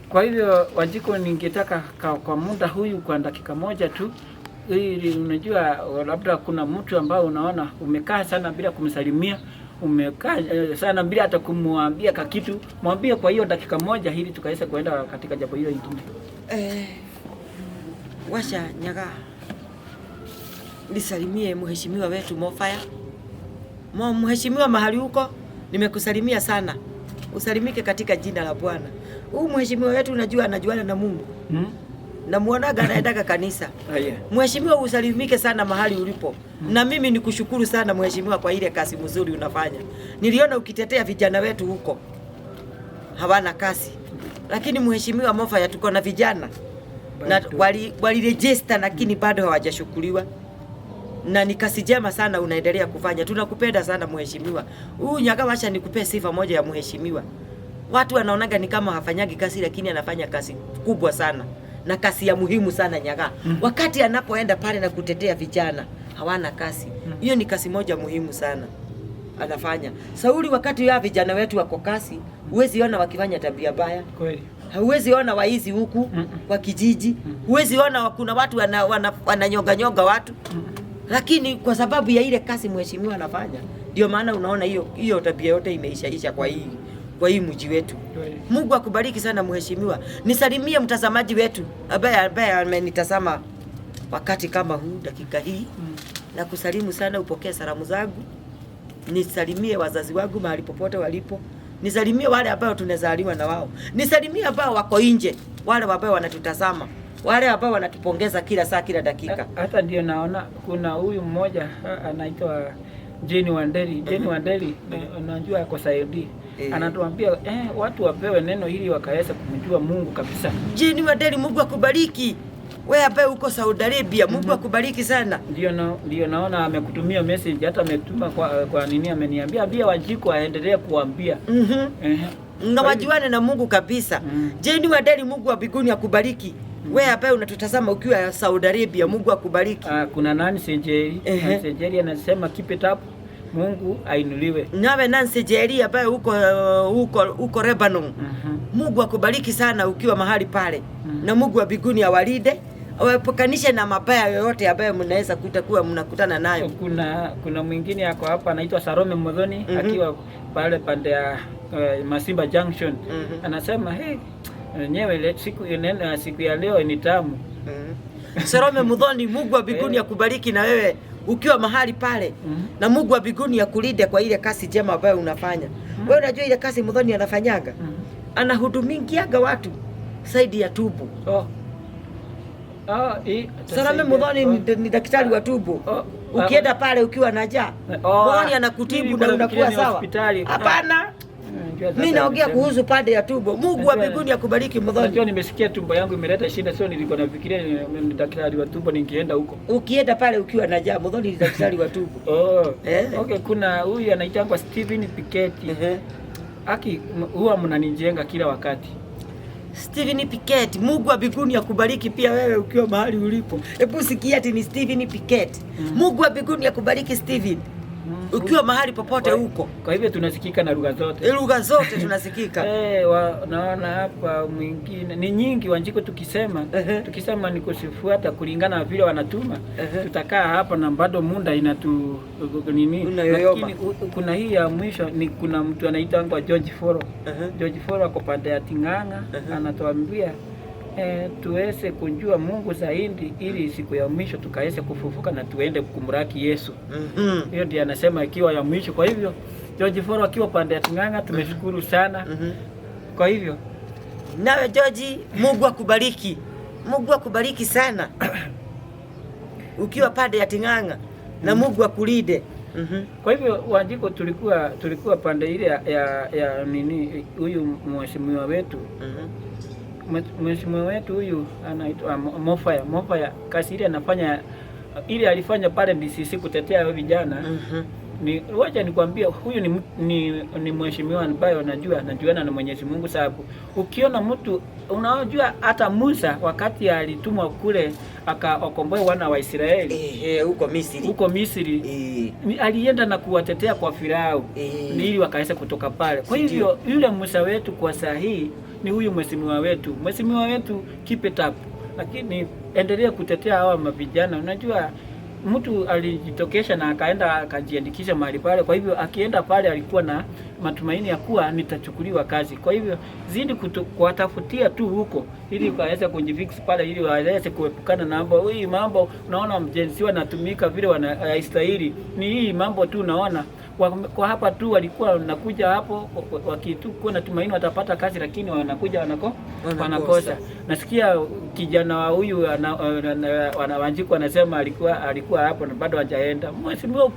Kwa hivyo Wanjiku, ningetaka kwa muda huyu kwa dakika moja tu, ili unajua labda kuna mtu ambao unaona umekaa sana bila kumsalimia, umekaa sana bila hata kumwambia kakitu, mwambie kwa hiyo dakika moja, ili tukaweza kuenda katika jambo hilo lingine. Washa Nyaga, nisalimie mheshimiwa wetu Mofaya. Mheshimiwa mahali huko, nimekusalimia sana. Usalimike katika jina la Bwana. Huyu mheshimiwa wetu unajua anajuana na Mungu. Namuonaga anaendaga kanisa. Haya. Mheshimiwa, usalimike sana mahali ulipo. Na mimi nikushukuru sana mheshimiwa kwa ile kazi mzuri unafanya. Niliona ukitetea vijana wetu huko hawana kazi. Lakini mheshimiwa Mofaya, tuko na vijana na Bado. wali register lakini bado hawajashukuriwa, na ni kazi njema sana unaendelea kufanya. Tunakupenda sana mheshimiwa. Huyu Nyaga, wacha nikupee sifa moja ya mheshimiwa. Watu wanaonaga ni kama hafanyagi kazi, lakini anafanya kazi kubwa sana na kazi ya muhimu sana Nyaga. Wakati anapoenda pale na kutetea vijana hawana kazi, hiyo ni kazi moja muhimu sana anafanya. Sauli, wakati ya vijana wetu wako kazi, huwezi ona wakifanya tabia baya. Kweli. Huwezi ona waizi huku kwa kijiji, huwezi ona kuna watu wananyonga nyonga watu, lakini kwa sababu ya ile kazi mheshimiwa anafanya, ndio maana unaona hiyo hiyo tabia yote imeishaisha kwa hii mji wetu. Kweli. Mungu akubariki sana mheshimiwa. Nisalimie mtazamaji wetu ambaye amenitazama wakati kama huu, dakika hii. Nakusalimu sana, upokee salamu zangu. Nisalimie wazazi wangu mahali popote walipo. Nisalimie wale ambao tunazaliwa na wao. Nisalimie ambao wako nje, wale ambao wanatutazama, wale ambao wanatupongeza kila saa, kila dakika. Hata ndio naona kuna huyu mmoja anaitwa Jane Wanderi. Jane Wanderi, unajua ako Saudi. Anatuambia watu wapewe neno ili wakaweza kumjua Mungu kabisa. Jane Wanderi, Mungu akubariki. Wewe ambaye uko Saudi Arabia, Mungu akubariki sana. Ndio naona amekutumia message, hata ametuma kwa nini, ameniambia ambia Wanjiku aendelee kuambia. Na wajuane na Mungu kabisa. Jane Wanderi, Mungu wa mbinguni akubariki. Wewe ambaye unatutazama ukiwa Saudi Arabia, Mungu akubariki. Ah, kuna Nancy Njeri. Nancy Njeri anasema keep it up, Mungu ainuliwe. Nawe Nancy Njeri ambaye uko Lebanon. Mungu akubariki sana ukiwa mahali pale. Na Mungu wa mbinguni awalinde, awaepukanishe na mabaya yoyote ambayo mnaweza kutakuwa mnakutana nayo. Kuna mwingine ako hapa anaitwa Salome Muthoni, akiwa pale pande ya Masimba Junction. Anasema hey, wenyewe siku ya leo ni tamu. Salome Muthoni, Mungu wa mbinguni akubariki na wewe ukiwa mahali pale. Na Mungu wa mbinguni akulinde kwa ile kazi njema ambayo unafanya. Wewe unajua ile kazi Muthoni anafanyanga? Anahudumikiaga watu side ya tumbo. Oh. Oh, Salome Muthoni ni daktari wa tumbo. Oh. Ukienda pale ukiwa na njaa, Oh, Muthoni anakutibu mimi na nilikuwa unakuwa nafikiria ni sawa. hospitali. Hapana. Najua sasa Mimi naongea nimesema. kuhusu pande ya tumbo. Mungu wa mbinguni akubariki Unajua Muthoni. nimesikia tumbo yangu imeleta shida, sio nilikuwa nafikiria ni daktari wa tumbo ningeenda huko. Ukienda pale ukiwa na njaa, Muthoni ni daktari wa tumbo. Oh. Eh. Okay, kuna huyu anaitwa Steven Piketty. Aki huwa mnanijenga kila wakati. Steven Piquet, Mungu wa mbinguni akubariki pia wewe ukiwa mahali ulipo. Hebu sikia ati ni Steven Piquet. Mungu wa mbinguni akubariki Steven. Ukiwa mahali popote huko. Kwa hivyo tunasikika na lugha zote. Lugha zote tunasikika. Naona hapa mwingine ni nyingi Wanjiku, tukisema tukisema ni kusifuata kulingana na vile wanatuma, tutakaa hapa na bado muda inatu nini, Unayoyoma. lakini kuna hii ya mwisho ni kuna mtu anaitwa George Foro. George Foro ako pande ya Ting'ang'a, anatuambia tuweze kujua Mungu zaidi ili siku ya mwisho tukaweze kufufuka na tuende kumraki Yesu. Hiyo ndiyo anasema ikiwa ya mwisho. Kwa hivyo George Foro akiwa pande ya Ting'ang'a, tumeshukuru sana. Kwa hivyo Nawe George, Mungu akubariki. Mungu akubariki sana. Ukiwa pande ya Ting'ang'a na Mungu akulinde. Kwa hivyo Wanjiku, tulikuwa pande ile ya nini, huyu mheshimiwa wetu, mheshimiwa wetu huyu anaitwa Mofaya. Mofaya kazi ile anafanya ile alifanya pale DCC kutetea hao vijana, ni wacha nikwambie, huyu ni mheshimiwa ambaye anajua anajuana na Mwenyezi Mungu, sababu ukiona mtu unajua, hata Musa wakati alitumwa kule akaokomboe wana wa Israeli Ehe, huko Misri. huko Misri, alienda na kuwatetea kwa Farao ili wakaweza kutoka pale. Kwa hivyo yule Musa wetu kwa saa hii ni huyu mheshimiwa wetu. Mheshimiwa wetu, keep it up, lakini endelea kutetea hawa mavijana. Unajua mtu alijitokesha na akaenda akajiandikisha mahali pale. Kwa hivyo akienda pale alikuwa na matumaini ya kuwa nitachukuliwa kazi. Kwa hivyo zidi kuwatafutia tu huko ili waweze kujifix pale, ili waweze kuepukana na mambo hii. Mambo unaona Gen Z wanatumika vile wanastahili, ni hii mambo tu unaona kwa hapa tu walikuwa wanakuja hapo wakitukuwa na tumaini watapata kazi, lakini wanakuja Wanakosa. wanakosa. Nasikia kijana wa huyu Wanjiku anasema alikuwa hapo na bado hajaenda. Mheshimiwa,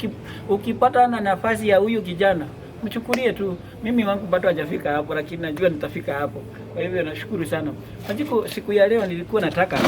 ukipata na nafasi ya huyu kijana mchukulie tu. Mimi wangu bado hajafika hapo, lakini najua nitafika hapo. Kwa hivyo nashukuru sana Wanjiku. Siku ya leo nilikuwa nataka